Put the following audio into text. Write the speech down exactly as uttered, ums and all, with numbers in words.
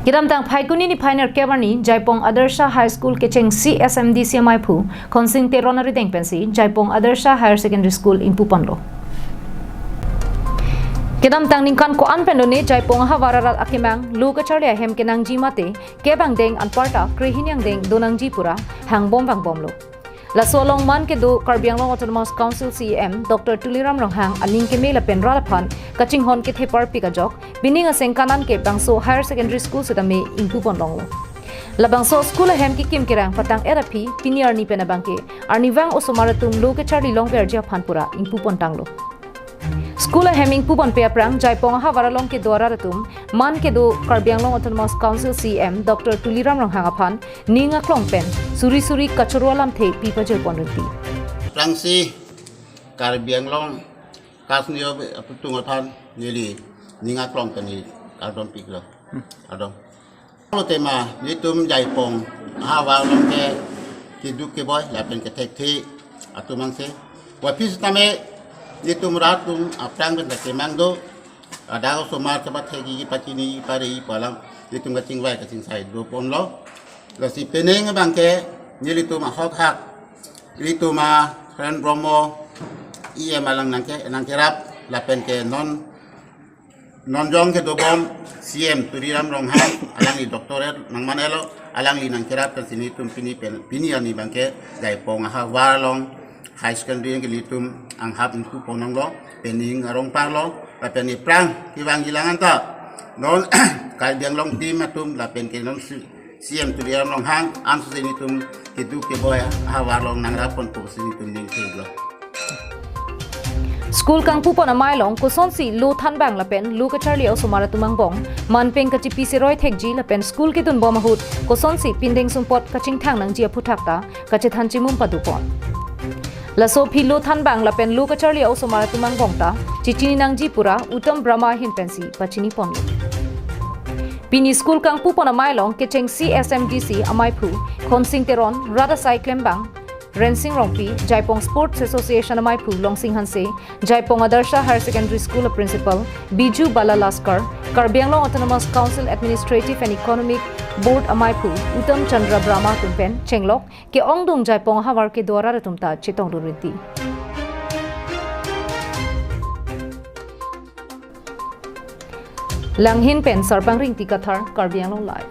Kedamtang Phaikuni niphai nerkep arni Jaipong Adarsha High School kecheng C S M D C amaiphu Khonsing Teron arideng pensi Jaipong Adarsha Higher Secondary School ingpuponlo. Kedamtang ningkan ko-an pen done Jaipong ahavar arat akemang lo kacharli ahem kenangji mate kep angdeng anparta krehini angdeng donangji pura hangbom vangbomlo. Laso along man kedo Karbi Anglong Autonomous Council C E M Doctor Tuliram Ronghang aning keme lapen rat aphan kachinghon kethe parpik ajok, pining asengkan anke bangso Higher Secondary School sitame ingpupon longlo. Labangso school ahem kekim kerang patang-et aphi pini arni pen abangke arnivang osomar atum lo kacharli longverji aphan pura ingpupon tanglo. School ahem ingpuponpe aphrang Jaipong ahavar along kedo arat atum man kedo Karbi Anglong Autonomous Council C E M Doctor Tuliram Ronghang aphan ning aklong pen suri suri kachoro alamthe pi pajirpon rinti. Aphrangsi Karbi Anglong kasnio aputung aphan neli ning aklong pen neli kardom piklo. Kardom. Lo tema nelitum Jaipong ahavar along ke keduk keboi lapen kethekthe atum angse. Wapis tame nelitum rat atum aphrang pen kemang do. Ada osomar kepathekji pachini pare palam nelitum kachingvai kachingsai doponlo. Lasi penang abangke nelitum ahok hak nelitum a Ren Bromo E M alang nangke nangkerap lapen ke non non jong kedobom C E M Tuliram Ronghang alangli doctorate nangman-etlo, alangli nangkerap pensi nelitum pini pen pini arni abangke Jaipong ahavar along High Secondary ke nelitum anghap ingpupon longlo, pen ning arong parlo lapen aphrang kevangji lang anta non Karbi Anglong team atum lapen ke non si- C E M Tuliram Ronghang ansi nelitum keduk keboi ahavar along nangraponpo pusi nelitum ning theklo. School kangpupon amei along kosonsi lo thanbang lapen lo kacharli osomar atum angbong man pen kachipi seroi thekji lapen school kedunbom ahut kosonsi pindeng sumpot kachingthang nangji aphuthak ta kachethan chimum padopon. Laso aphi lo thanbang lapen lo kacharli osomar atum angbong ta chechini nangji pura Uttam Brahma ahin pensi pachiniponlo. Pini school kangpupon amei along kecheng C S M D C amaiphu Khonsing Teron, rat asai klembang Rensing Rongpi, Jaipong Sports Association amaiphu Longsing Hanse, Jaipong Adarsha Higher Secondary School a Principal Biju Bala Laskar, Karbi Anglong Autonomous Council Administrative and Economic Board amaiphu Uttam Chandra Brahma atum pen chenglok ke-ongdung Jaipong ahavar kedo arat atum ta chetongdun rinti. Langhin pen Sarpang Ringti Kathar, Karbi Anglong Live.